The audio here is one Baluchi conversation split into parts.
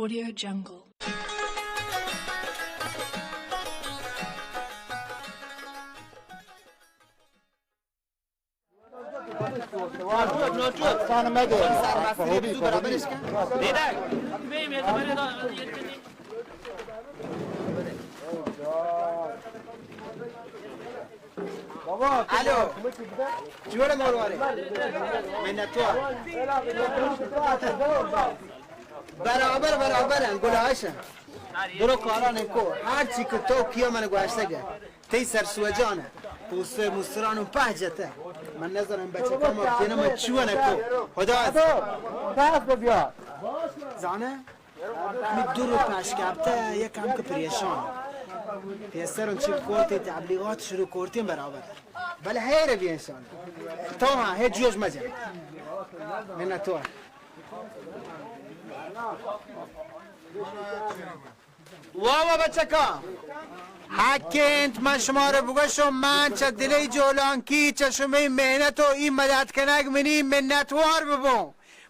Audio Jungle. الو. جوڑ مروارے. منتوار. برابر، برابر ہیں، گلائش ہیں. درو کاران کو، ہر چی کہ تو کیا من گوشتگ. تئی سر سوجان. پوسے مستران و پہ جتے. من نظرم بچے کم کنم چون کو. خدا. دست بیا. زانے؟ می دو رو پاش کپتہ، یک ہم کہ پریشان. پیسر اون چی کورتی، تبلیغات شروع کورتی برابر. بلے حیر بی انسان. تو ہاں، ہے جوش مجا. منتوار. واہ واہ بچکاں. حق انت من شما را بگوشم، من چہ دلی جولانکی چہ شمئی محنت و ای مدد کنگ منی منتوار ببوں.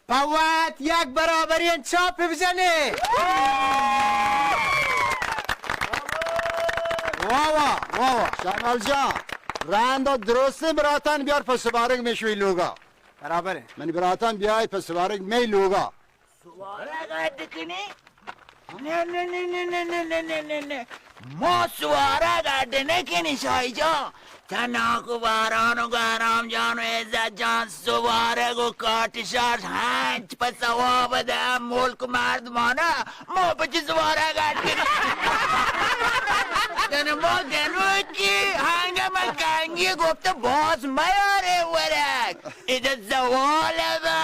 پہ وت یک برابریں چاپ بجنے. واہ واہ، واہ واہ. شمال جان، رند و درستیں براتان بیار پہ سبارگ مشوی لوگا. برابر ہے. منی براتان بیائے پہ سبارگ مئی لوگا. سوارگ اڈ کنی؟ نہ، نہ، نہ. ما سوارگ اڈ نہ کنی شاہی جان. تناکو باران و گہرام جان و عزت جان سوارگ و کاٹی شاش ہنچ پہ ثواب دے ملک مردمانا. ما پچی سوارگ اڈ کنی؟ یعنی ما گنوکی ہنگم کنگی گفت باز میارے ورگ. ادا زوال با.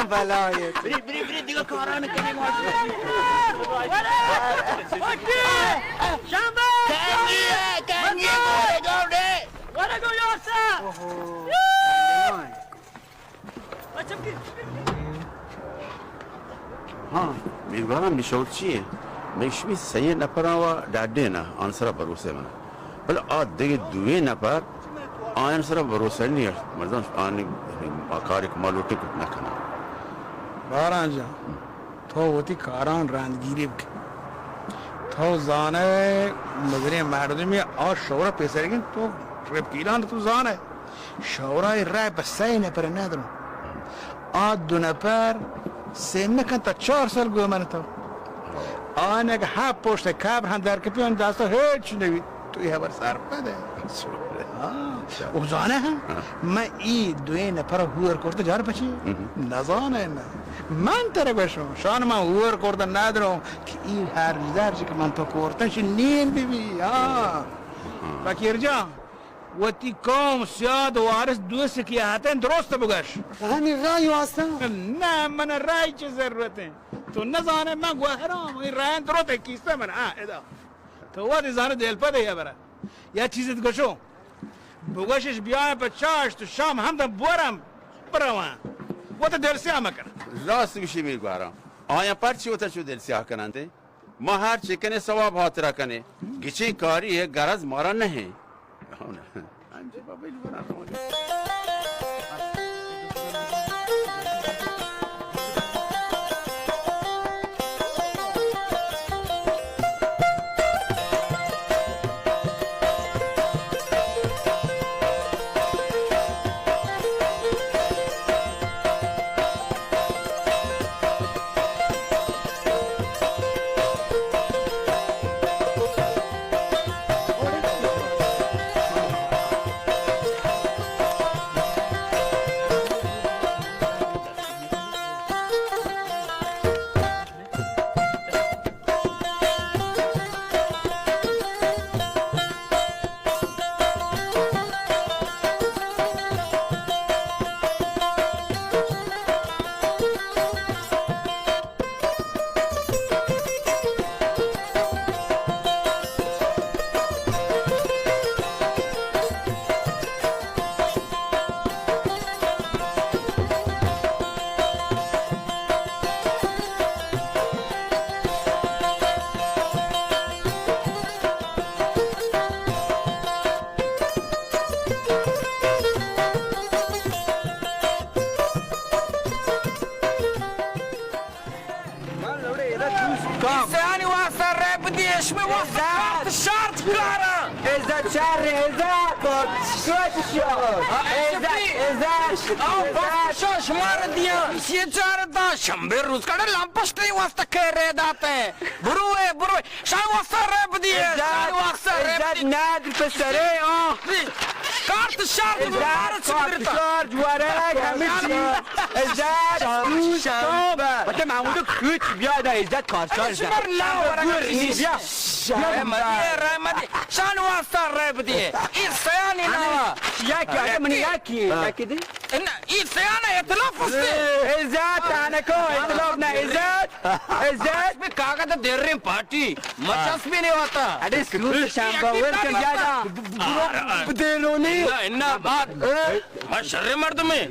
بلائے. بری، بری، بری، دیگه کاران کنی ما. شنبه. کنگی، کنگی، گوڑے، گوڑے. ورگو یاسا. اوہو. ہاں، میرگاران، می شور چی ہے؟ مئی شمی سئے نفراں وا ڈاڈے نا، آن سرا بھروسہ منا. بلے آ دگہ دوئیں نفر، آیان سرا بھروسہ نہیں ہے. مردم آنی کاری کہ ما لوٹیں کت نہ کناں. باران جان، تو وتی کاران راندگیری بکن. تو زانئے مزنیں مردمے، آ شورا پیسر گن، تو رپکیلان تو زانئے. شورای رای پہ سئے نفر ندروں. آ دو نفر سیم نکن تا چار سال گو من تو. آن اگہ ہپ پشت قبر ہم در کپی، آن دستا ہیچ نبی. تو یہ خبر سرپد ہے. ہاں. او زانہ ہاں. من ای دوئیں نفر ہور کرتا جار پچی. نزانہ نہ. من ترے گوشوں، شان من ہور کرتا ندروں کہ ای ہر زر کہ من تو کرتا شی نیم بی بی. ہاں. فقیر جان، وتی قوم، سیاد، وارث، دوست کہ ہتن درست بگش. ہمیں رای واسطہ؟ نہ، من رای چہ ضرورت ہیں؟ تو نزانے من گوہرام، این رای درست ہے، کیسہ من، ہاں، ادا. تو وتی زانے دل پہ دے برا. یا چیزت گوشو. بگوشش بیایں پہ چاشت و شام ہم دم بورم بروان. وت دل سیاہ مکن. راست گوشی میر گوہرام. آیا پرچی وت چو دل سیاہ کننتے؟ ما ہر چی کنیں ثواب ہاترا کنیں. گچین کاری ہے، غرض مارا نہیں. سیانی واسطہ ریپ دی، اشمی واسطہ عزت۔ کارت شارت کارا۔ عزت شر، عزت۔ عزت، عزت۔ آو، بس شا شمار دیا۔ یہ چار دا شنبے روز کڑے لمپشتے واسطہ کہہ رہے داتے۔ برو اے، برو اے۔ شاہ واسطہ ریپ دی، عزت، شاہ واسطہ ریپ عزت دی۔ نادر پسرے، آہ۔ کارت شارت عزت، کارت شارت ورگ، ہمشی۔ عزت، شام، دوست، شام۔ بابا۔ بچہ محمود کوچ بیا دا عزت کارت شارت۔ شمار لا ورگ، بیا۔ رحمتی، رحمتی۔ شان واسطہ ریپ دی۔ ای سیانی ناوا۔ یا کیا، من یا کی، یا کی دی؟ ای سیانا اطلاف استے۔ عزت، آنکو، اطلاف نہ، عزت۔ عزت۔ بے کاغذ دیر رہے پارٹی، مچس بھی نہیں ہوتا۔ اڑے سور شام با ور کر جاگا۔ بدینونی۔ انا، انا بات۔ ما شر مردم ہے۔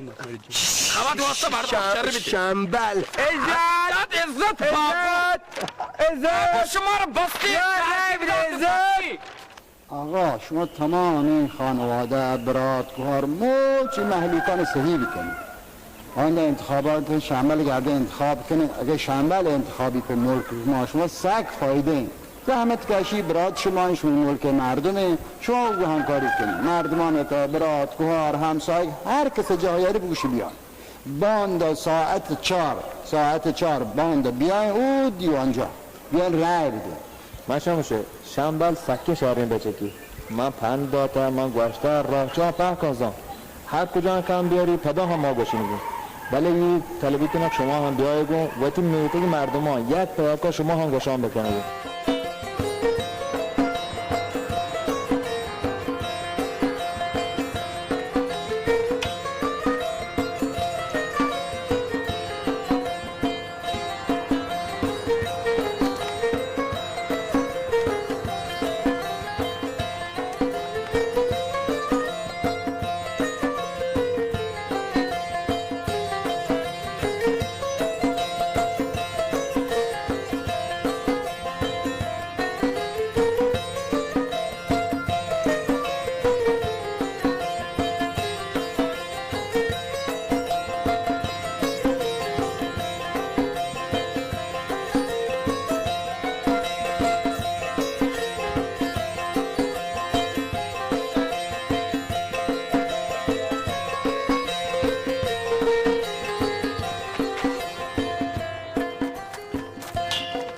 آواز واسطہ مردم شر بھی۔ شامبل۔ عزت۔ عزت، عزت، بابو۔ عزت۔ عزت۔ شمار بستی۔ یا رب، عزت۔ آقا، شما تمام این خانواده، برات، گوهر، موچی مهلوکان صحیح بکنید. آنده انتخابات شمبل گرده انتخاب کنید. اگه شمبل انتخابی په ملک ما شما سک فایده ایں. زحمت کشی برات شما ایں، شما ملک مردم ایں، شما او همکاری کنید. مردمان تا برات، گوهر، همسایگ، هر کس جاهیاری بگوشی بیان. باندا ساعت چار، ساعت چار باندا بیاین او دیوانجا، بیاین رای بدین. من شمشے شمبل سکیں شریں بچکی. من پند داتہ، من گوشتہ، راہ چاہ پہکان زان. ہر کجا کم بیاری، پدا ہم ما گوشنگی. بلے ای طلبی کنگ شما ہم بیائے گوں، وتی میتگ مردمان یک پیاکا شما ہم گوشان بکنگی.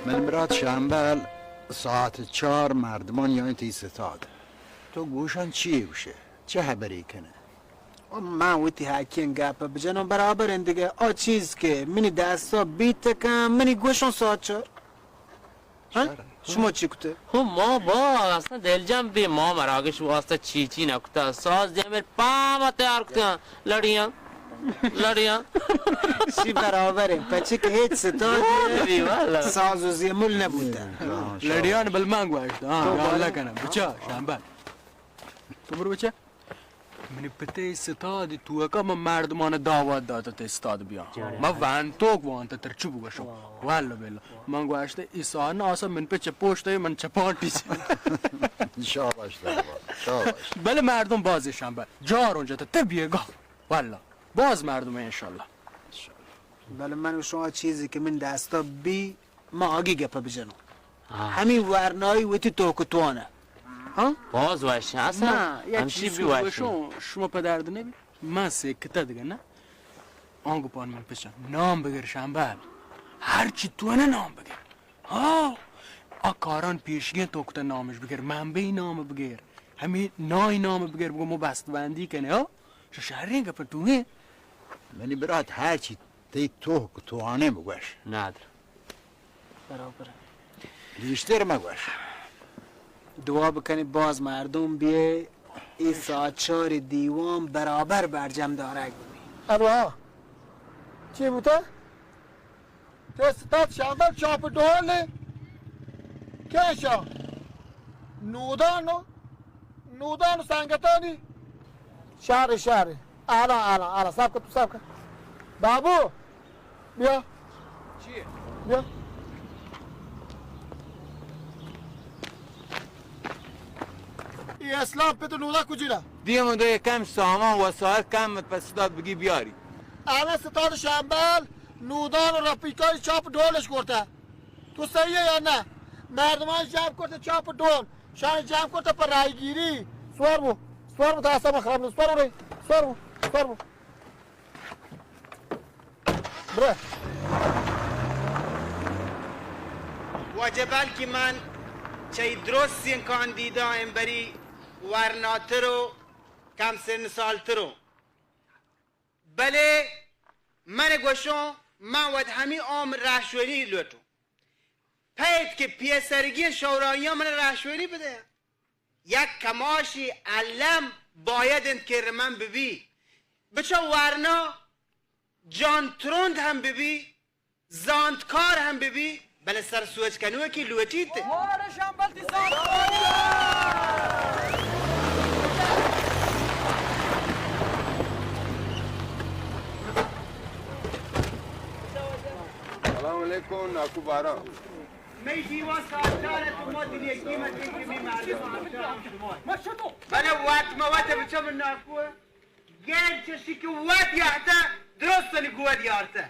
من برات شمبل ساعت چار مردمان یعنی تی ستاد. تو گوشان چی گوشه؟ چه خبری کنه؟ او من وتی حقین گپ بجنم برابر ایں دگه. آ چیز که منی دستا بیت کن، منی گوشان ساعت چار. ہاں؟ شما چی کته؟ ہو ما با اصلا دلجم بی، ما مراگش واسطه چی چی نکته. ساز دیمر پاما تیار کته. لڑیاں. لڑیاں. چی برابر ایں، پچه که هیچ ستاد بی والله. ساز و زیمل نبوده. لڑیان بل من گوشت. ہاں، یا اللہ کنه. بچا، شمبل. تو برو بچا. منی پتے ستاد توکا من مردمان دعوت داتا تے استاد بیا. من وانتوک وانتا تر چو بگوشم. واللہ باللہ. من گوشت ای سان آسا من پہ چپوشتے من چپانٹی سے. شاباش داروا، شاباش. بلے مردم بازی شنبل. جار اونجا تا تے بیگا. واللہ. باز مردم انشاءاللہ. بلے من شما چیزی که من دستا بی ما آگی گپ بجنوں. ہاں. ہمیں ورنائی وتی توک توانه. ہاں؟ باز وش. اصلا نه، یا همچی چیز بی وش. شما پہ درد نبی. من سکته دگه نه. آنگو پان من پچان. نام بگر شمبل. هر چی توانه نام بگر. ہاں. آ کاران پیشگین توک تا نامش بگر. منبعی نام بگر. ہمیں نای نام بگر. بگو مو بستبندی کنه. ہاں؟ چو شریں گپ توئیں. منی برات ہر چی تئی توک توانه بگوش. نادر. برابر. گیشتر مگوش. دعا بکنی باز مردم بیه، ای ساعت چار دیوان برابر برجم دارگ ببی. الو، ہاں. چی بوته؟ تے ستاد شمبل چاپ ڈول. کیشا؟ نودان و، نودان و سنگتانی. شهر، شهر. الان، الان، الان. صبر کن، تو صبر کن. بابو، بیا. چیه؟ بیا. ای اسلام پت نودا کجی را؟ دیم دو کم سامان وسایل کم پس داد بگی بیاری. الان ستاد شمبل نودان و رفیقای چاپ ڈولش کرده. تو صحیح ئے یا نہ؟ مردمان جمع کرتہ چاپ ڈول، شان جمع کرتہ پر رای گیری. سوار بو، سوار بو، تا اعصاب خراب نہ، سوار بو رے، سوار بو، سوار بو. برو. واجہ بلکہ من چہ اے درستیں کاندیداں بری ورناتر و کم سن سالتر اوں. بلے من گوشوں، من وت ہمے عمر رہشونی لوٹوں. پید کہ پیسرگی شوراییاں من رہشونی بدیاں. یک کماشی الم باید انت کہ من ببی. بچا ورنا جان ترند ہم ببی، زانتکار ہم ببی، بلے سر سوج کنوکی لوٹیت. سلام علیکم ناکو باران. مئی دیوان ساچار ات و ما دنیکی متیں کہ می مردم آمشار ہم شما. بلے وت ما وت بچم ناکو. گیر چشی کہ وت یہتہ درستنی گود یارتہ.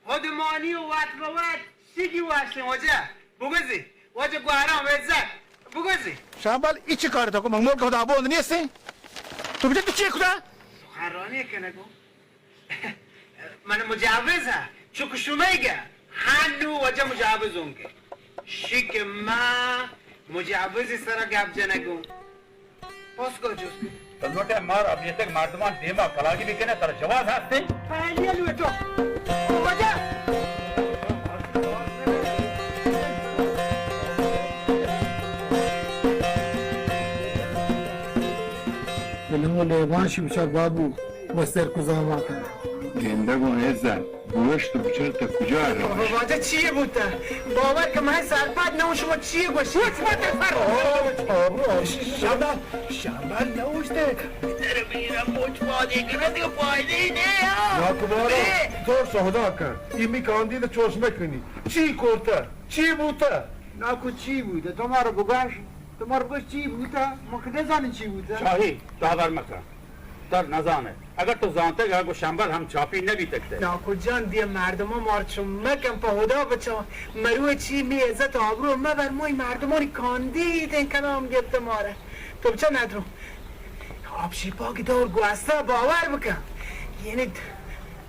خودمانی و وت بہ وت شگی واشیں واجہ. بگوزی واجہ گوہرام عزت. بگوزی. شامبل، ای چی کار تو کو؟ من ملک خدا بوند نیستیں. تو بچہ تو چی کتا؟ سخنرانی کنگو. من مجوز ہ چک شمئیگ ہ ہنو واجہ مجوز اونکہ شی کہ ما مجوز سرا گپ جنگوں. پاسگاہ جست. تو لوٹے مار ابیتک مردمان دیما کلاگی بکنے، ترا جواز ہستے؟ پہلی لوٹو. واجہ. بلے لیبان شی بچار بابو. وستر کجام آتا؟ گندگ و عزت، گوشت بچار تا کجا رو؟ واجہ چی بوتا؟ باور کہ من سرپد نہ شما چی گوشی؟ شما تفر. شما، شما نہ اوشتے. در میرا موچ پادے کرنے دیگه فائدہ ہی نہیں ہے. یا کمارا، زور سہدا کن. ایمی کاندید چوش مکنی. چی کرتا؟ چی بوتا؟ ناکو چی بوتا؟ تو مارا بگاش. تو مارا بگاش چی بوتا؟ ما کہ نزانی چی بوتا. شاہی، داور مکن. تر نزانئے. اگر تو زانتگ ء گوں شمبل ہم چاپی نہ بیتگ تئ. ناکو جان، دیئے مردماں مار چو مکن، پہ ہدا بچا. مروچی می عزت و آبرو مبر، ما ای مردمانی کاندید این کلام گپت مارا. تو بچا ندرو. آبشی پاکی دور گوستا باور بکن. یعنی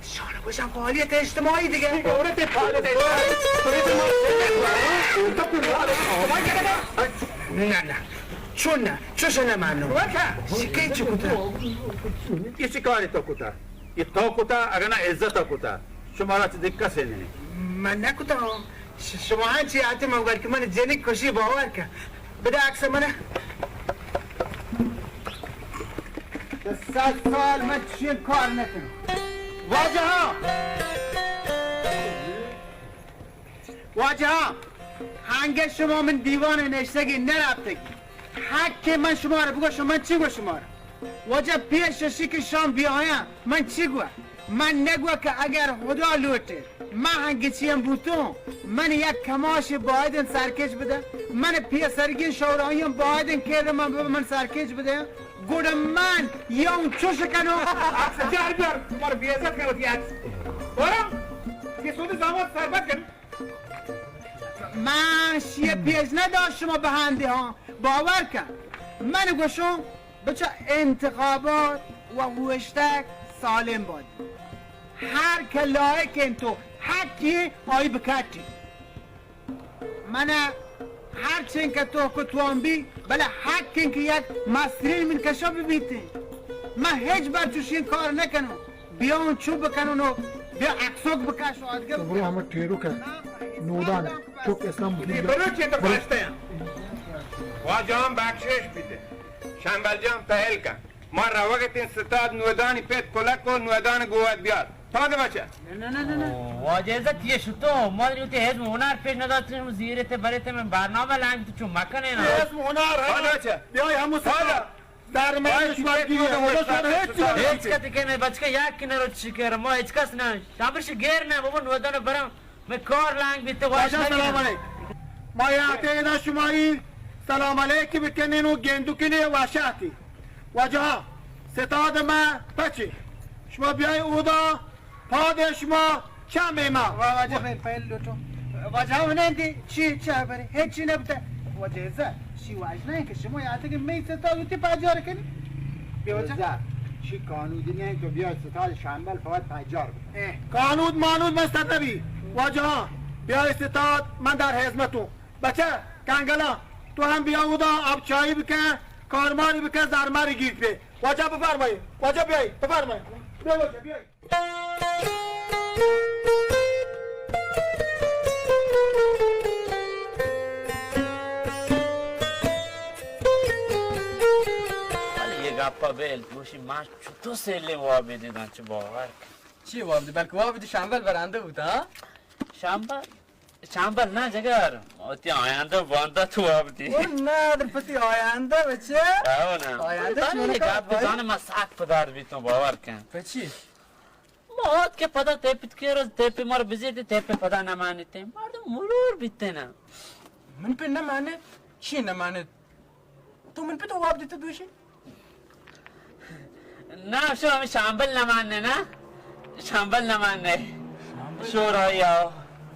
شان گوشن فعالیت اجتماعی دیگه. عورت فعالیت اجتماعی. نه، نه. چون نه؟ چوش نه ممنون. شکایت چی کتا؟ یہ چی کاری تو کتا؟ یہ تو کتا، اگر نہ عزت کتا. شما را چی دقت سے نہیں. من نہ کتا. ش-، شما ہنچی آتے من گوشت کہ من جنک کشی باور کن. بده عکس من. صد سال من چین کار نکنم. واجہ ها. واجہ ها. ہنگه شما من دیوان نشتگی نرفتگی. حق من شما را بگو، شما من چی گو شما را؟ واجہ پیش اشی که شام بیاین، من چی گو؟ من نگو که اگر خدا لوٹه، من هنگچی هم بوتون، من یک کماش بایدن سرکش بده، من پیسرگین شوراییم بایدن کرده من به من سرکش بده، گوڑا من یا اون چوش کنو. عکس جار بیار، مار بیعزت کنو تی عکس. برو، یه سود زمان سربت کن. من شیه پیش نداشت شما بهنده ها، باور کن. من گوشم، بچه انتخابات و هوشتک سالم باد. هر که لایق انت و حقی آی بکٹی. من هر چین که تو کو توان بی، بله حق این که یک مسترین من کشا ببیتی. من هیچ بر چوشین کار نکنم. بیا اون چوب بکنن و بیا عکسوک بکش و آدگه تو برو بکن. همه ٹیرو کن. نودان چوک اسلام بکنی. بلوچی تو پاشته. واجہ ہم بخشش بیتے. شمبل جان پہل کن. ما روگتیں ستاد نودانی پت کلک و نودان گوات بیار. پاد بچہ. نه، نه، نه، نه، نه. او، واجہ عزت یہ شتو. ما دیوتی حزب ہنر پیش نداشتیم، زیرتے برتے من برنامہ لنگ تو چون مکنے نا. حزب ہنر ہے. پاد بچہ. بیا ہم ستاد. در من شما گیرے، واجہ شما ہیچ چیز. ہیچ کتی کہ نہ بچکا، یک نہ روچ شکر، ما ہیچ کس نہ. شابش گیر نہ، بابا نودان برم. میں کار لانگ بیتے. واجہ واجہ سلام علیک. ما یاتے ادا شماری سلام علیک بکنین و گندو کنے واشاتی. واجہ ستاد ما پچے. شما بیائے اودا پاد شما چا میما. واجہ میں پہل لوٹو. واجہ، ہنندی، چی، چی ہبرے؟ ہچی نبوتہ. واجہ عزت، شی واجہ نہ کہ شما یاتگے می ستا وتی پاجار کنی؟ بے واجہ. عزت، شی کانودی نہ تو بیا ستاد شمبل فوت پاجار بکن. اے. کانود مانود من سر نبی. واجہ، بیا ستاد من در حزمتوں. بچہ، کنگلا، تو ہم بیا اودا، آپ چائی بکن، کارماری بکن، زرماری گیر پہ. واجہ بفرمائی، واجہ بیائی، بفرمائی. بیا واجہ، بیائی. بلے یہ گپا بیل، گوشی ما چطور سیلے وابی دیدن چه باور کن. چی واب دی؟ بلکہ واب دی شمبل برنده بوتا، ہاں؟ شمبل؟ شمبل نہ جگر، وتی آیندہ باندا تو واب دی. او نہ، در پتی آیندہ بچے. او نہ. آیندہ تو چون یہ کا گپ بزانے ما ساک پدار بیتوں باور کن. پچی؟ ما آت کہ پدا تیپت کے روز تیپی مار بزیتی، تیپی پدا نمانیتے. مردم مرور بیتے نا. من پہ نمانے؟ چی نمانے؟ تو من پہ تو واب دیتے دوشی؟ نہ، شو ہمیں شامبل نمانے نا. شامبل نمانے. شامبل؟ شور آئی آو.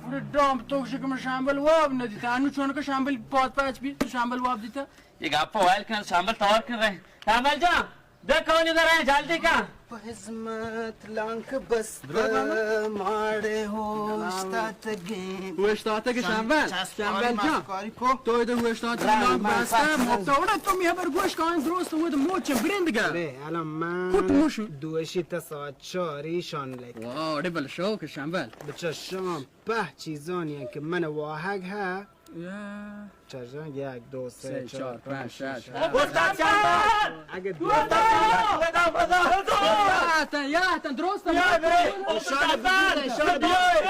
ارے ڈام تو شکم شامبل واب نہ دیتا. انو چون کا شامبل پات پاچ بھی تو شامبل واب دیتا. یہ گپا ویل کن، شامبل توار کن رہے. شامبل جان، دے کونی در ہیں، جلدی کن. پہ ہزمت لانک بستہ ماڑے ہوشتاتگیں. ہوشتاتگیں شمبل، شمبل جان. تو ادا ہوشتاتگیں لانک بستہ مپتا. اوڑا تو می ہبر گوش کن، درست اود موچ برندگا. ارے، الان من کت موش. دوشی تا ساعت چاری شان لک. واہ، اڑے بل شوق شمبل. بچہ شام پہ چیزانی ہیں کہ من واہگ ہے. یا. چرجان، یک، دو، سہ، سہ، چار، چار، پنچ، پنچ، شش، شش، ہفت. ہفت. استاد شمبل! اگہ دو. استاد شمبل! یا تن، یا تن، درست. یا برے. اشان بگیر، اشان بگیر.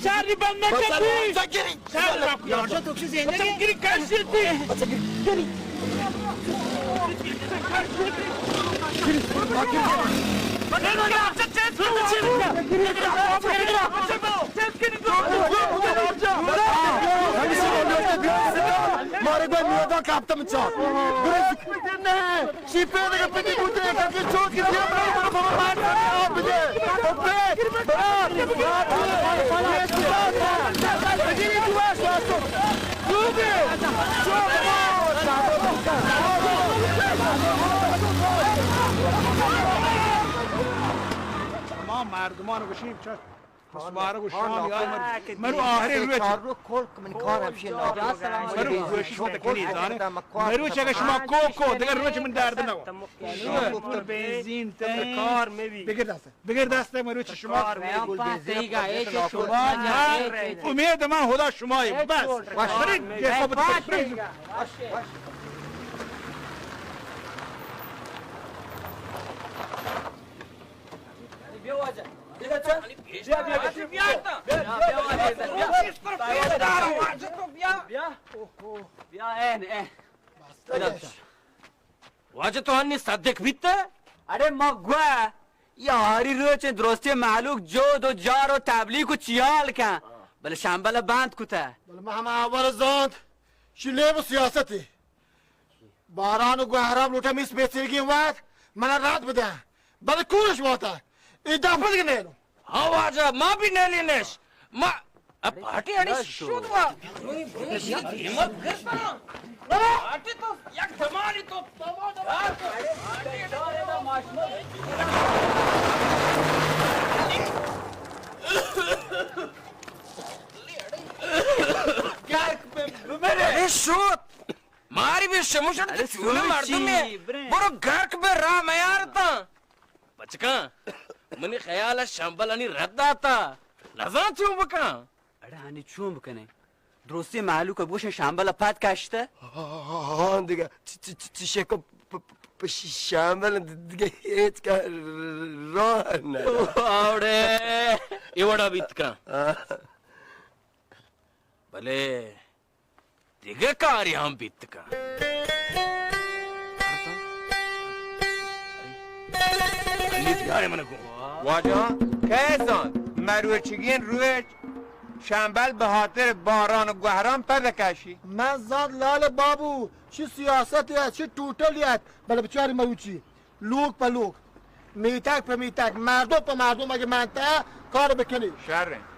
شاری بند مکن. شاری بند مکن. یارجا تو چی زنده؟ بچه گیری کشتی. بچه گیری. مارے گوئے میدان کپتم چاپ. شی پیدگہ پتی بوتے، کسی چوکی دیا برای برو بابا مار کنی، آپ بدے. او پہ، برار، برار، برار. بگیری دو، شو، شو. دو بے. شو، برار. تمام مردمان گوشیم چش. بس مارا گو شام یار، من، منو آخری روچ. چار رو کل من کار ہمشی ناکو. منو گوشش مت کنی، زانے. منو چگہ شما کو کو، دگر روچ من درد نہ. شما بنزین تین. کار میوی. بگر دست، بگر دست، منو چ شما. کار میوی. تیگا، اے چ شما. امید من خدا شما. بس. برید، یہ خود. بیا، بیا، بیا. بیا، بیا، بیا. بیا، بیا، بیا. بیا. بیا، این، این. واجہ تو انی صدق بیت؟ اڑے ما گوا، یا ہاری روچ درستی معلوم جو دو جار و تبلیغ و چیال کن. بلے شمبل بند کتا. بلے ما ہما اول زانت، شی لیب و سیاستی. باران و گوہرام لوٹا میس بیترگی وقت منا رات بدہ. بلے کورش واتا. اے دفعہ دیگہ نیلو. ہاں واجہ، ما بھی نیلی نش. ما، اب پارٹی اڑی شد وا. پارٹی تو یک دمانی تو. اڑے شد. ماری بے شموشن تو چونہ مردمے. برو گرک بے راہ میارتا. بچکاں، منی خیال ء شمبل انی رد داتا. نزان چون بکاں. اڑے ہانی چون بکنے؟ درستی مہلوک ء بوشن شمبل ء پد کشتہ. ہاں دگہ چ-، چ-، چ-، چشکو پ-، پ-، پ-، شمبل دگہ ہیچ کا راہ نہ. آوڑے، اے وڑا بیت کاں. بلے دگہ کارے ہم بیت کن. واجہ، کئے زانت مروچیگیں روچ شمبل بہ خاطر باران و گوہرام پد کشی؟ من زانت لال بابو، چی سیاست یات، چی ٹوٹل یات، بلے بچاری مروچی. لوگ پہ لوگ. میتگ پہ میتگ، مردم پہ مردم اگہ منتہ کار بکنی. شر انت.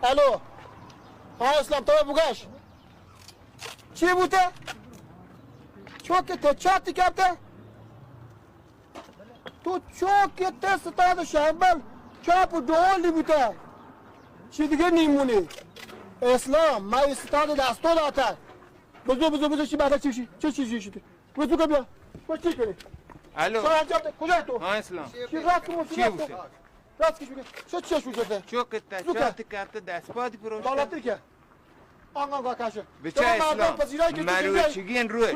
الو. ہاں اسلام، تو بگش. چی بوتہ؟ چوکہ تہ چاتی کپتہ؟ تو چوکہ تہ استاد شمبل چاپ و ڈولی بوتہ. چی دیگہ نیمونی؟ اسلام، ما استاد دستو داتہ. بزو، بزو، بزو، چی باتہ چی، چی، چی، چی، چی؟ بزو کا بیا. تو چی کنی؟ الو. سلام جان، کجا تو؟ ہاں اسلام. چی راست کو چی چی راست بوتہ؟ کو؟ راست کش بگه. چه چه شو جده؟ چوکہ تہ چاتی کپتہ دست پادی پروشتہ. بالاتر که. آنگا آنگا کشه. بچه اسلام. مروچیگین روی.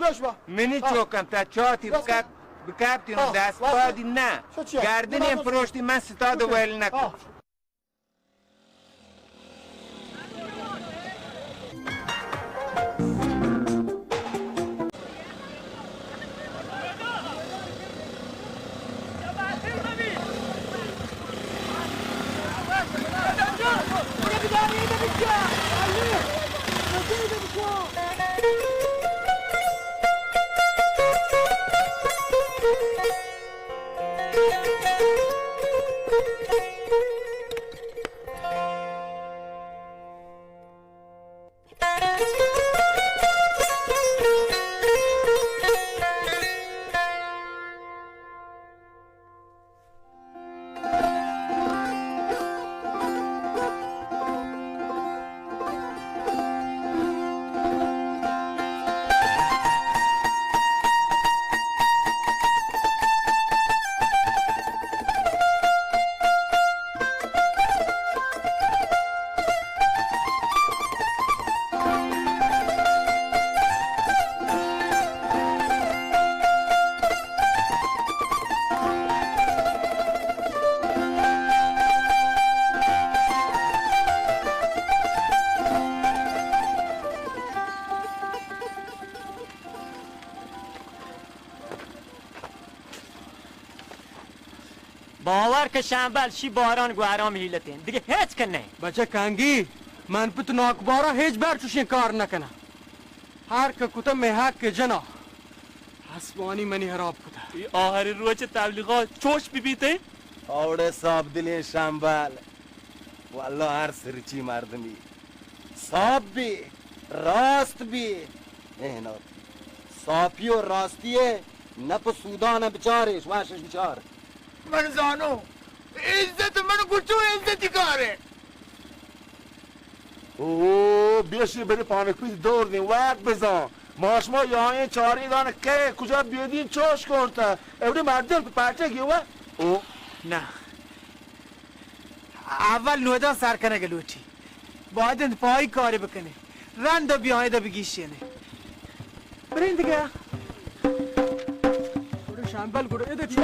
منی چوکن تہ چاتی بکپ، بکپتی نو دست پادی نه. گردنی پروشتی من ستاد ویل نکن. باور کہ شمبل، شی باران گوہرام ہیلتیں، دگہ ہچ کہ نہ. بچہ کنگی، من پت ناکبارا ہچ بر چوشیں کار نہ کناں. ہر کہ کتہ مئے حق جنا. آسمانی منی حراب کتہ. اے آہری روچ تبلیغات چوش ببیتیں؟ اوڑے صاف دلیں شمبل. واللہ ہر سرچی مردمی صاف بی، راست بی. اے نہ صافی و راستی ہے، نہ پہ سودان بچارش، واشش بچار. من زانو، عزت من گچو عزتی کارے. او، بیشی بری پانک پیت دور دیں، وقت بزان. ما شما یائیں چاریں دان کئے کجا بیدین چوش کرتا. اوڑی مردم پہ پاٹے گیوا. او. نہ. اول نودان سر کنگ لوٹی. باید انت پائی کاری بکنی. رند بیاید بگیشینی. برین دیگه. گڑا شمبل گڑا ادا چی؟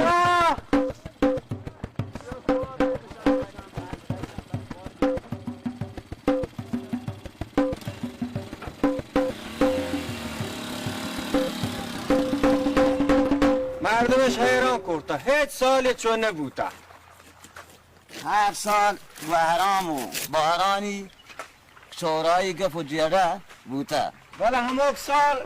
مردمش حیران کرتا، هیچ سالی چون نبوتا. هر سال بهرام و بارانی شورای گپ و جیگه بوته. بله هموک سال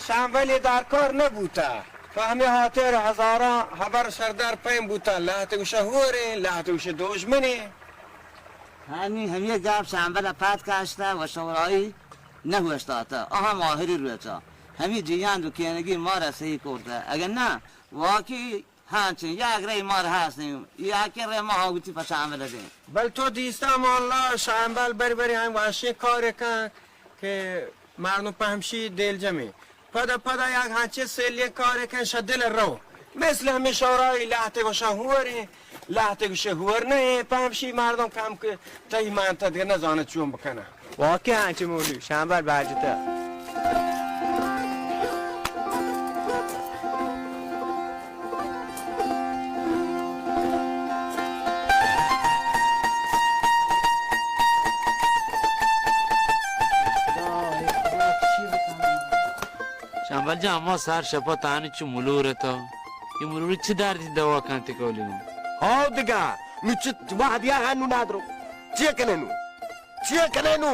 شمبلی درکار نبوته. په همی خاطر هزاران خبر سردر پیم بوته. لهته گوشه هورین، لهته گوشه دوژمنین. همی، همی گپ شمبل پد کشته و شورایی نهوشتاته. آها ماهری روچا. همی جیان دو کینگی مارا صحیح کرده. اگر نه، واقعی ہاں، چی، یک رے مار ہست نیں، یک رے ما ہوتی پہ شمبل دیں. بل تو دیستا مولا شمبل بری بری ہم واشیں کار کن کہ مردم پہمشی دل جمی. پدا پدا یک ہنچے سیلی کار کن شہ دل رو. مثل ہمیں شورای لہتے گوشا ہوریں، لہتے گوشے ہور نہیں، پہمشی مردم کم کہ تئی من تا دگہ نزانت چون بکنن. واقعاً چہ مولوی شمبل برجتہ. شمبل جان، ما سر شپا تانی چو ملور تا. یہ ملوری چی دردی دوا کنتی کولی؟ ہاو دگہ، نو چہ وہدیا ہنو ندرو. چی کنہ نو؟ چی کنہ نو؟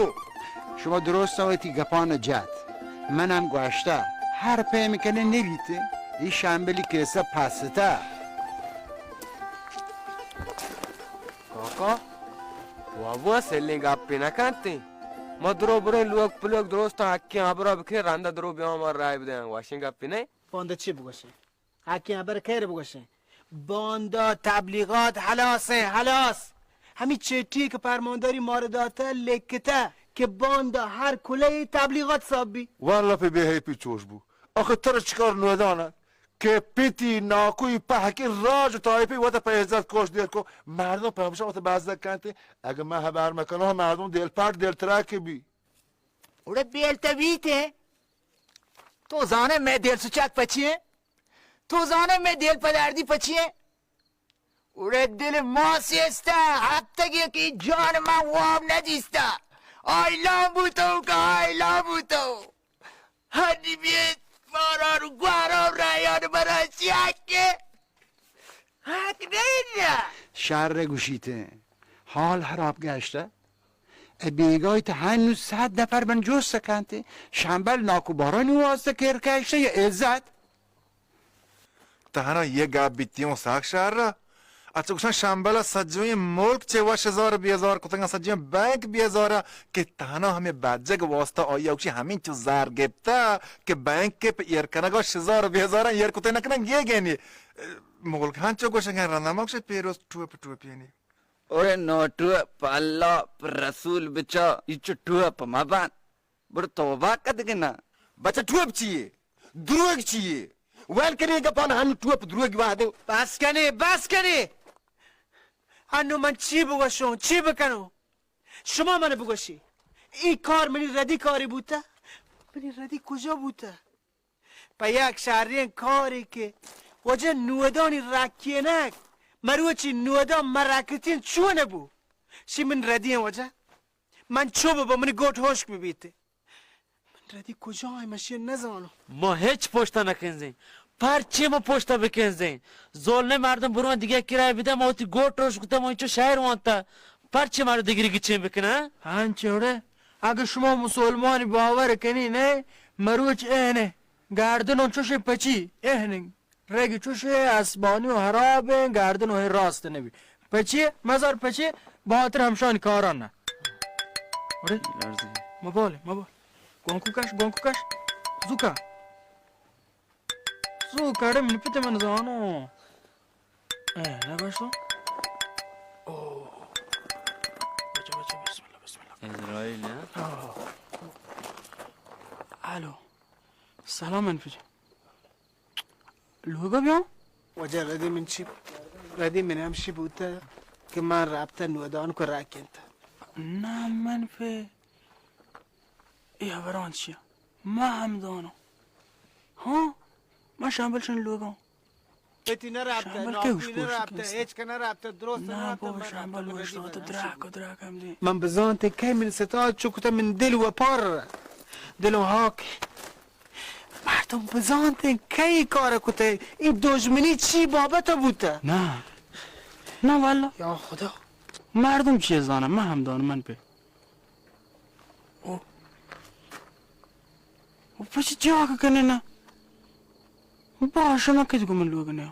شما درست وتی گپان جت. من ہم گوشتہ، ہر پیم کنے نبیت، ای شمبلی کیسہ پستا۔ کاکا، وابو سلیں گپے نہ کنت۔ ما درو بریں لوگ پلوگ درستاں حقیں ہبرا بکنیں، رندا درو بیاں ما رائے بدیں، واشیں گپے نہ۔ پاندا چی بگوشیں؟ حقیں ہبر خیر بگوشیں۔ باندا تبلیغات ہلاس ہیں، ہلاس۔ ہمی چٹی کہ پرمانداری مارا داتا لکھتا کہ باندا ہر کلہی تبلیغات حساب بی۔ واللہ پہ بے حیپی چوش بو۔ آخر ترا چکار نودان ات کہ پتی ناکوی پہکی راج و تایپی وتا پہ عزت کوش دیر کو، مردم پہ ہمشا وتا بزدگ کنت۔ اگہ من ہبر مکنو، مردم دل پٹ دل ترک بی۔ اوڑے بیل تبیتے۔ تو زانے میں دل سچاک پچی ہیں؟ تو زانے میں دل پدردی پچی ہیں؟ اوڑے دل ما سیستا، ہفتگی کی جان من واب ندیستا۔ آئی لام بوتو کا آئی لام بوتو۔ ہنی بیت مارا رو گوارا و رایان برا چی حق کے؟ حق نہیں نا۔ شر گوشیتے، حال حراب گشتہ۔ اے بیگاہی تہ ہنو صد نفر من جست کنت، شمبل ناکو بارانی واسطہ کر کشتہ یا عزت؟ تہنا یہ گپ بیتیوں ساک شہر را۔ اچھا گوشن شمبل سجویں ملک چہ وش ہزار بیزار کتگاں، سجویں بینک بیزارا کہ تہنا ہمیں بجگ واسطہ آیا گوشی ہمیں چو زر گپتا کہ بینک کے پہ ایر کنگا شزار بیزارا ایر کتے نکنن گے گینی۔ ملک ہن چو گوشن رندا ما گوشن پیروز ٹوپ ٹوپینی۔ اوئے نوٹو، پہ اللہ، پہ رسول بچا، ای چو ٹوپ مبند۔ بڑ توبہ کدگنا۔ بچا ٹوپ چیے؟ دروگ چیے؟ ویل کنے گپان ہن ٹوپ دروگ وہدے۔ بس کنے، بس کنے۔ انو من چی بگوشوں، چی بکنوں؟ شما من بگوشی۔ ای کار منی ردی کاری بوتا؟ منی ردی کجا بوتا؟ پہ یک شریں کارے کہ واجہ نودانی رکینگ، مروچی نودان مرکتین چون بو؟ شی من ردی ہیں واجہ۔ من چو ببا منی گوٹ ہوشک ببیت۔ من ردی کجا ہیں من شی نزانو۔ ما ہچ پشتا نکنزیں۔ پرچے ما پشتا بکنزیں؟ زولنے مردم برو دیگہ کرایہ بدہ، ما وتی گوٹ ہوشک کتا، ما انچو شہر وانتا۔ پرچے مارا دگری گچین بکناں؟ ہنچوڑے، اگہ شما مسلمانی باور کنی نئے، مروچ اہنے گردن و چوشے پچی، اہنے رگی چوشے اسبانی و حرابیں، گردن و راست نبی۔ پچی، مزار پچی، بہتر ہمشان کاران نہ۔ اڑے؟ لرزی۔ مبال، مبال۔ گونکو کش، گونکو کش۔ زوکا۔ زو کڑے من پت من زانو۔ اے، نہ باشو۔ او۔ بچا، بچا، بسم اللہ، بسم اللہ۔ اسرائیل، ہاں؟ آہ۔ الو۔ سلام من پت۔ لوگا بیاں؟ واجہ ردی من چی؟ ردی من ہمشی بوتا کہ من رابطہ نودان کو راکینتا۔ نہ من پہ اے ہبران چیا؟ ما ہم دانو۔ ہاں؟ ما شامبل شن لوگاں۔ پتی نہ رابطہ، شامبل کے ناکوی ہوش نہ پوش رابطہ، کنستا۔ ہچ کہ نہ رابطہ، درست نہ نہ رابطہ، بابا، من شامبل رابطہ ہوش بدی رابطہ، بچی۔ دراک و دراک ہم دی۔ من بزانتے کئی من ستا چکتا من دل و پار، دل و ہاک۔ مردم بزانتے کئی کار کتے، ای دژمنی چی بابت بوتا؟ نہ۔ نہ واللہ۔ یا خدا۔ مردم چی زانہ، من ہم دانو من پہ۔ او۔ او پس جاگ کنے نا۔ باش ما کت گو من لوگ نیا۔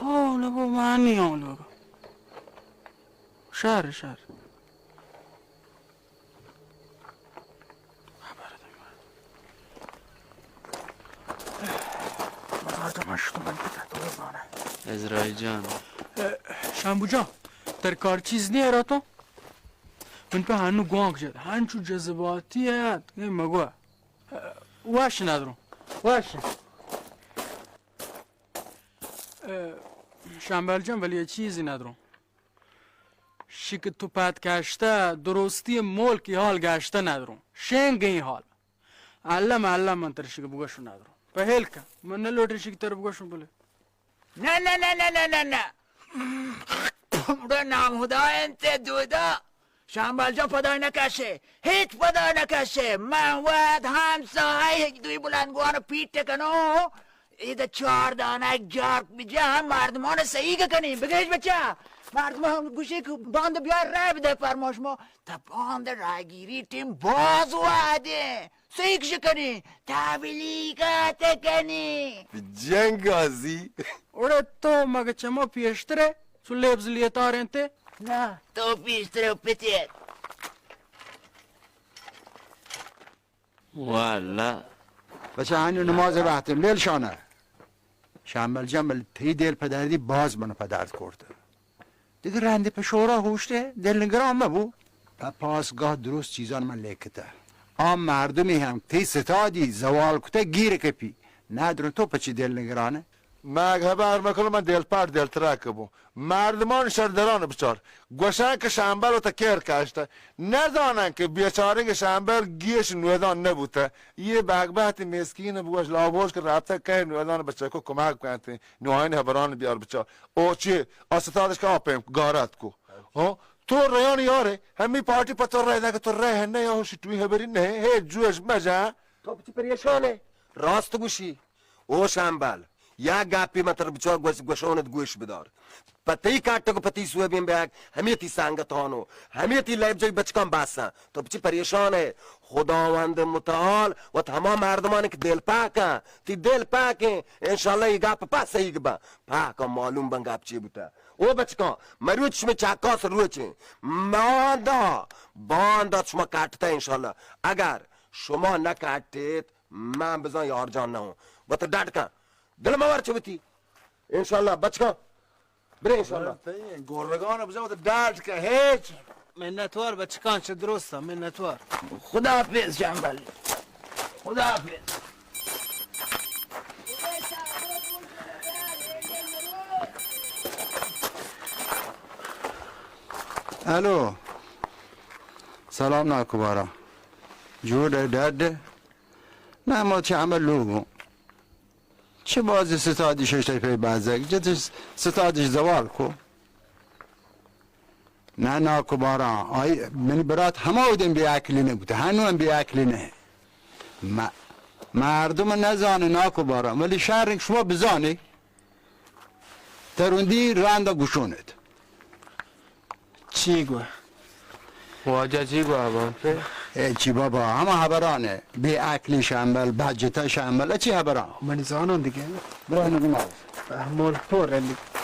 ہو نبو مانی آن لوگ۔ شر، شر۔ اسرائیل جان۔ شامبو جان، تر کار چیز نہیں رہا تو؟ من پہ ہنو گوانک جت، ہنچو جذباتی ات، اے مگو۔ واش ندروں، واش۔ شامبل جان، ولی چیزی ندروں۔ شی کہ تو پد کشتہ، درستی ملک ای حال گشتہ ندروں۔ شنگ این حال۔ الم، الم من تر شی کہ بگوشوں ندروں۔ پہل کن۔ من نلوٹی شی کہ تر بگوشوں بلے۔ نہ، نہ، نہ۔ گڑا نام خدا انت دودا۔ شامبل جان پدا نہ کشے۔ ہچ پدا نہ کشے۔ من وت ہمساہی ہچ دوی بلند گوان پیٹ کنوں۔ ادا چار دانگ جارک بجا، مردمان سہیگ کنی. بگیش بچا، مردمان گوشی کہ باند بیا رای بدے پرماش ما. تا باند راگیری ٹیم باز وادے. سیک شکنی، تبلیغات کنی. جنگ آزی. اوڑے تو مگہ چما پیشترے، چو لیبز لیتار انت. نا، تو پیشترے پتیت. واللہ. بچہ، ہنو نماز وقت، لیل شانہ. شمبل جان، بل تئی دل پہ دردی باز من پہ درد کرت. دگہ رندے پہ شورا ہوشتے، دل نگران مبو. پہ پاسگاہ درست چیزان من لیکتہ. آ مردمی ہم تئی ستادی زوال کتہ گیر کپی. ندرو تو پچی دل نگرانہ؟ مگ ہبر مکن، من دل پر دل ترک بو. مردمان شر دران بچار. گوشن کہ شمبل وتا کیر کشتہ. نزانن کہ بیچارگ شمبل گیش نودان نبوتہ. یہ بگبہت مسکین بوش لابوش کہ رابطہ کہ نودان بچکو کمک کنت. نو آئین ہبران بیار بچار. او چی؟ استادش کا پیم گارت کو. ہاں؟ تو ریان یارے، ہمی پارٹی پہ تو رہ دے کہ تو رہ نہ یا ہوشی، ٹوی ہبری نہ ہے، جوش مجا. تو پچی پریشان ہے؟ راست گوشی. او شمبل، یا گپی من تر بچار گوش، گوشونت گوش بدار. پہ تئی کٹگ و پہ تئی سوبین بیگ، ہمی تئی سنگتانو، ہمی تئی لیب جای بچکان بسن. تو پچی پریشان ہے؟ خداوند متعال وت ہما مردمان کہ دل پاکن، تئی دل پاکن، انشاءاللہ یہ گپ پس ایگ بن. پاکن معلوم بن گپ چی بوتہ. او بچکان، مروچ شمے چکاس روچیں. باندا، باندا شما کٹتہ انشاءاللہ. اگر شما نہ کٹیت، من بزان یار جان نہ ہوں. وت ڈٹ کن. دل مور چہ وتی. انشاءاللہ بچکان. برے انشاءاللہ. گورگان بزان وت ڈٹ کن. ہیچ. منتوار بچکان چہ درستا، منتوار. خدا حافظ شمبل. خدا حافظ. الو. سلام ناکو بارا. جوڑ ڈڈ. نہ ما چہ ہمے لوگوں. چہ بازی ستادی ششتہ پہ بازگ جتش، ستادش زوال کو. نہ ناکو باران، آئی منی برات ہما اودن بے عقلی نہ بوتہ، ہنو ہم بے عقلی نہ. م-، مردم نزانہ ناکو باران، ولی شر انت شما بزانے. ترندی رند گوشونت. چی گو؟ واجہ چی گو ابا؟ اے چی بابا، ہما ہبران ہے. بے عقلی شمبل، بجتا شمبل، اے چی ہبران؟ منی زانان دیگہ. برای نگو ماوس. مول پور ہے دیگہ.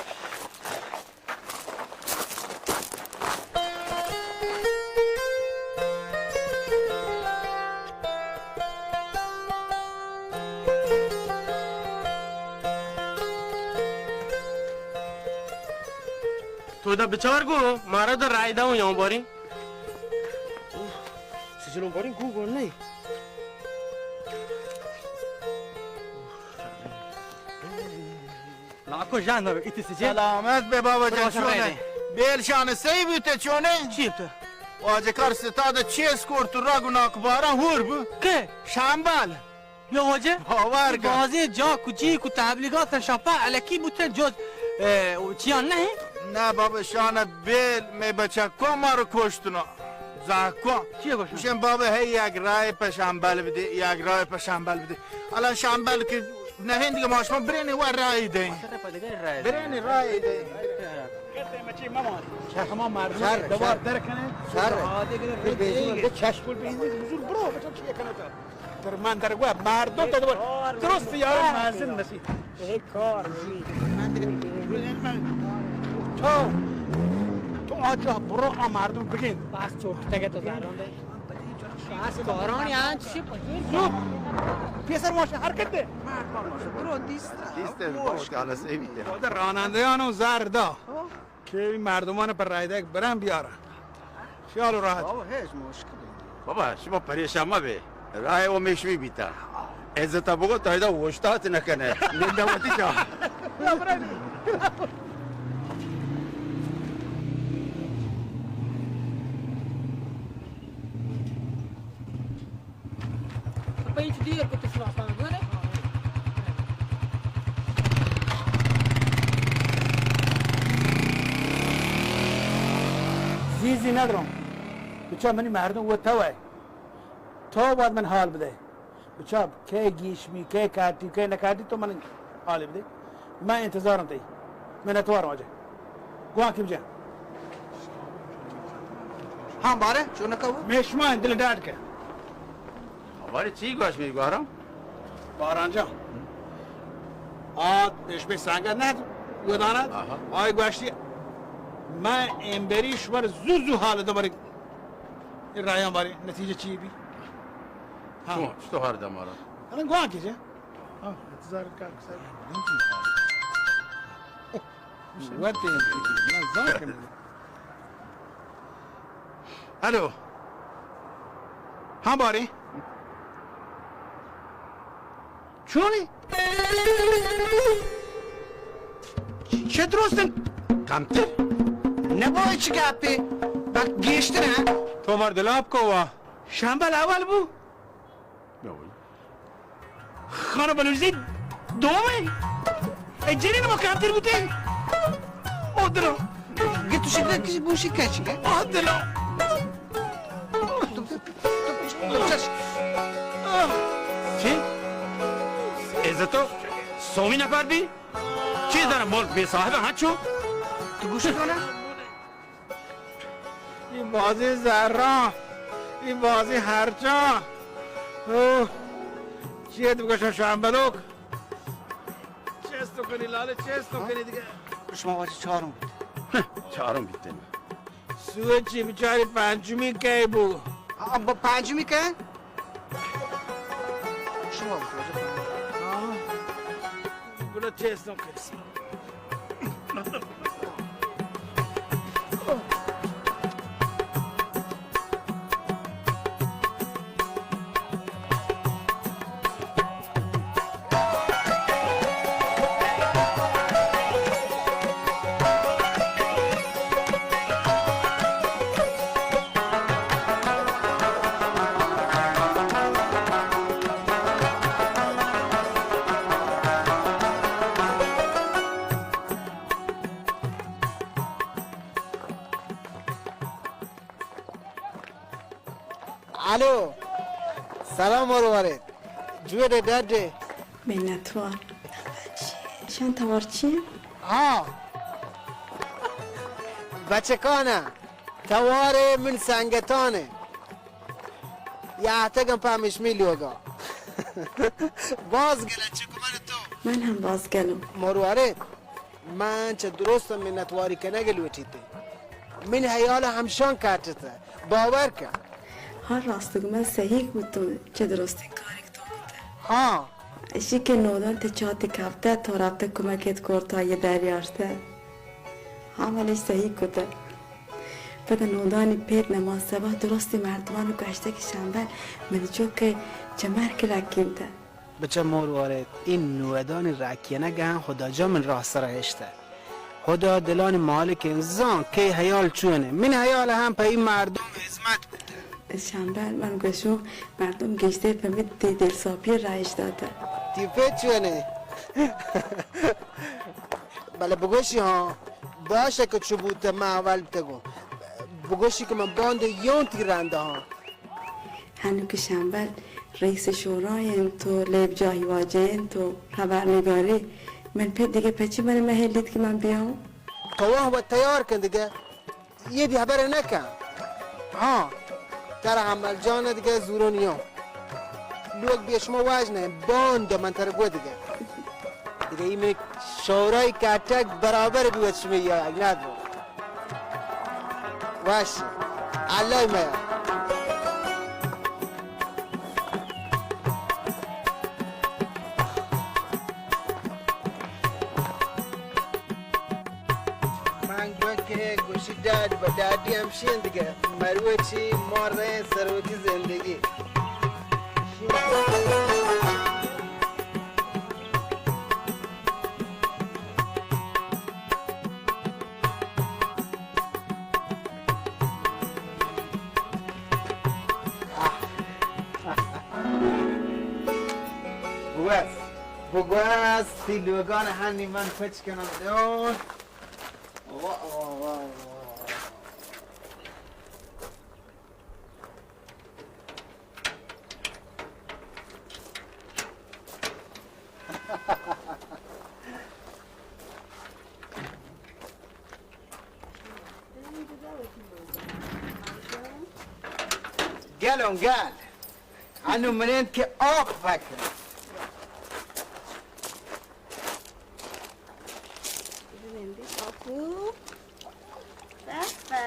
تو دا بچار گو، مارا دا رای دا یا باریں. سجلوں باریں گو گو نہیں. لاکو جان، ایتی سجل. سلامت بے بابا جان، چون ہے؟ بیل شان صحیح بوتے، چون ہے؟ چی بوتے؟ واجہ کار ستاد چیز کور تو راگو ناکو بارا ہور بو. کے؟ شامبال. یا واجہ؟ باور کن. بازی جا کجی کو تبلیغات شپا الکی بوتے جو، اے، چیان نہیں؟ نہ بابا شان بیل، میں بچہ کو مارو کوشتنا. زاکو. چی گوشت؟ گوشن بابا، ہے یک رای پہ شامبل بدے، یک رای پہ شامبل بدے. الان شامبل کہ نہ ہند کہ ما شما برین و رای دیں. برین رای دیں. شر، شر. دوار در کنه. شر. آدگه بیزی، چشم بیزی، حضور برو، بچا چی کنه تا؟ در من در گوه مردم تا دوار. درست یار منزل نسی. اے کار نی. تو، تو آ جا برو، آ مردم بگین. بس چوٹ تگه تو زاران دے. بس کارانی آن چی پجور. زود. پیسر ماش حرکت دے. برو دیست. دیست، باش کالا سیوی. خود راننده‌یان و زر دا. که این مردمان پر رایدک برن بیارن. خیال راحت. بابا، هیچ مشکلی نیست. بابا، شما پریشان مبه. رای و میشوی بیتا. عزت بگو، تا ایدا اوشتات نکنه. نندواتی جا. پہ اینچ دیر کت شناسان گونے. زی زی ندروں. بچا منی مردم و تو ہے. تو باید من حال بدے. بچا کئے گیش بی، کئے کاٹی، کئے نکاٹی تو من حالے بدے۔ من انتظارم تئی۔ منتوارم واجہ۔ گوانکی بجن۔ ہاں بارے، چونکا بو؟ مئے شما دل ڈاڈ کن۔ بارے چی گوش می گوارم؟ باران جان۔ آ پیش می سنگت نہ ودانت۔ آہا۔ آئی گوشتی، من امبری شمار زو زو حال دبر۔ رایان بارے نتیجہ چی بی؟ ہاں۔ چطور، چطور حال دمارا؟ الان گوانکی جا۔ ہاں، انتظار کار سر۔ وقت ہے، نہ زان کنی۔ ہلو۔ ہاں بارے۔ چونی؟ چہ درستن؟ کمتر؟ نبو ہچ گپے۔ بلکہ گیشتر ہیں۔ تو مر دلاپ کو وا۔ شمبل اول بو۔ خانہ بلوچزئی دوم ء۔ اے جنین ما کمتر بوتیں۔ او دلو۔ گہ تو شکر کسی بوشی کچ گہ۔ او دلو۔ چی؟ عزتو سومی نفر بی؟ چی زن ملک بے صاحب ہاں چو؟ تو گوشت کنا؟ اے بازیں زراں، اے بازیں ہرچاں۔ او، چیت بگشاں شامبلوک؟ چست کنی لالے، چست کنی دگہ۔ شما واجہ چارم بیت۔ ہہ، چارم بیت۔ سوچی بچاری پنچمی کئے بو؟ ہاں، ب-، پنچمی کئے؟ شما بچ واجہ پنچمی۔ ہاں۔ گڑا چست کنی۔ الو، سلام مروارید۔ جوڑ ئے، ڈڈ ئے؟ منتوار۔ شان توار چی؟ ہاں۔ بچکانا، توار من سنگتانے۔ یا اتگم پہ ہمیشمی لوگا۔ باز گلہ چکو من تو۔ من ہم باز گلم۔ مروارید۔ من چہ درستاں منتواری کنگ لوٹیت۔ من ہیال ہمشان کٹت۔ باور کن۔ ہاں راست گو من سہی گوتوں چہ درستیں کارے کہ تو کتہ۔ ہاں۔ اشی کہ نودان تئی چاتی کپتہ، تو رپتہ کمکت کرتہ، آئی دریارتہ۔ ہاں من اش سہی کتہ۔ پدا نودانی پت نماز سبا درستیں مردمان گوشتہ کہ شمبل منی چک چہ مرگ رکینتہ۔ بچہ مروارید، اے نودانی رکینگ ہم خدا جان من راہ سرا ہشتہ۔ خدا دلانی مالک انت، زان کئی ہیال چون انت۔ من ہیال ہم پہ اے مردم ہزمت بوتہ۔ شمبل من گوشوں مردم گیشتر پہ من تئی دلساپی رایش داتہ۔ تئی پت چون انت؟ بلے بگوشی ہاں، باشہ کہ چو بوتہ من اول بوتگوں۔ بگوشی کہ من باندے یون تئی رندا ہاں۔ ہنو کہ شمبل رئیس شورا انت و لیب جاہی واجہ انت و خبرنگارے، من پت دگہ پچی من مہلیت کہ من بیاؤں؟ تو وت تیار کن دگہ، یہ دی خبر نکن۔ ہاں، ترا حمل جان دگہ زورو نیاں۔ لوگ بیا شما واج نہ، باند من ترا گو دگہ۔ دگہ ای من شورای کٹک برابر بی وت شما یا ندرو۔ واش۔ اللہ میا۔ من گوک کہ گوشی ڈاڈ بہ ڈاڈی ہمشی انت دگہ۔ مروچی ما رئیں سروچی زندگی۔ بگوز، بگوز، تی لوگان ہنی من پچ کنم دون۔ واہ، واہ، واہ، واہ۔ گلوں گل. انو منند کہ آپ پکن. بنندی پاپو. بابا.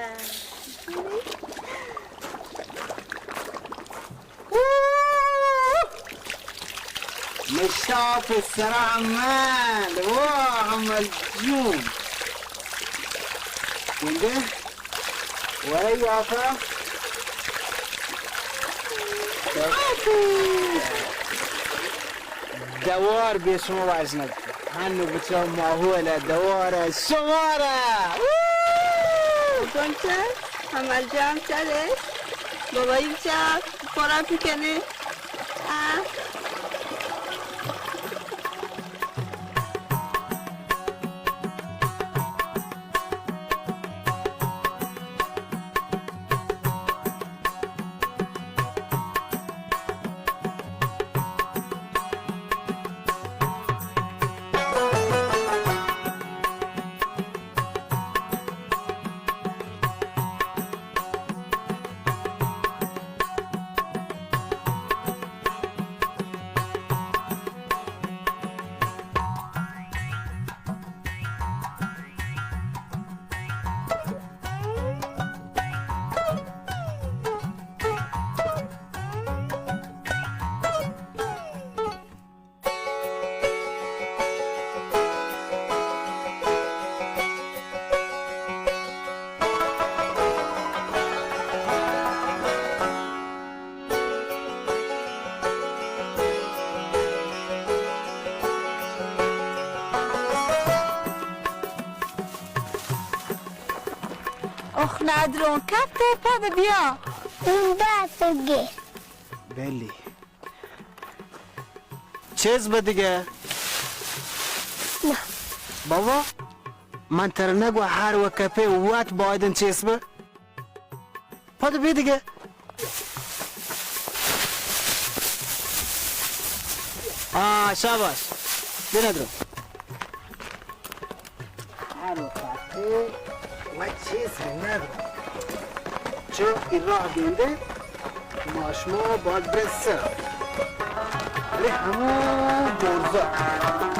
مشتاپ سرا مند. واہ، حمل جون. گندے؟ وای آفا. دوار بے شما واز نہ. ہنو بچا ماحول دوار شمارا. گونچہ، حمل جان چلے. بابایی چا پورا پکنے. آ. اخ، ندرون کپت پد بیا. اون دست گیر. بلی. چیز به دیگه؟ نه. بابا، من ترا نگو هر وقت کپی وقت بایدن چیز به؟ پد بی دیگه. آه، شاباش. بینه درو. هر وقت و چیز نگو. چو ای راه گنده، ما شما باید برسه. اره همه برزا.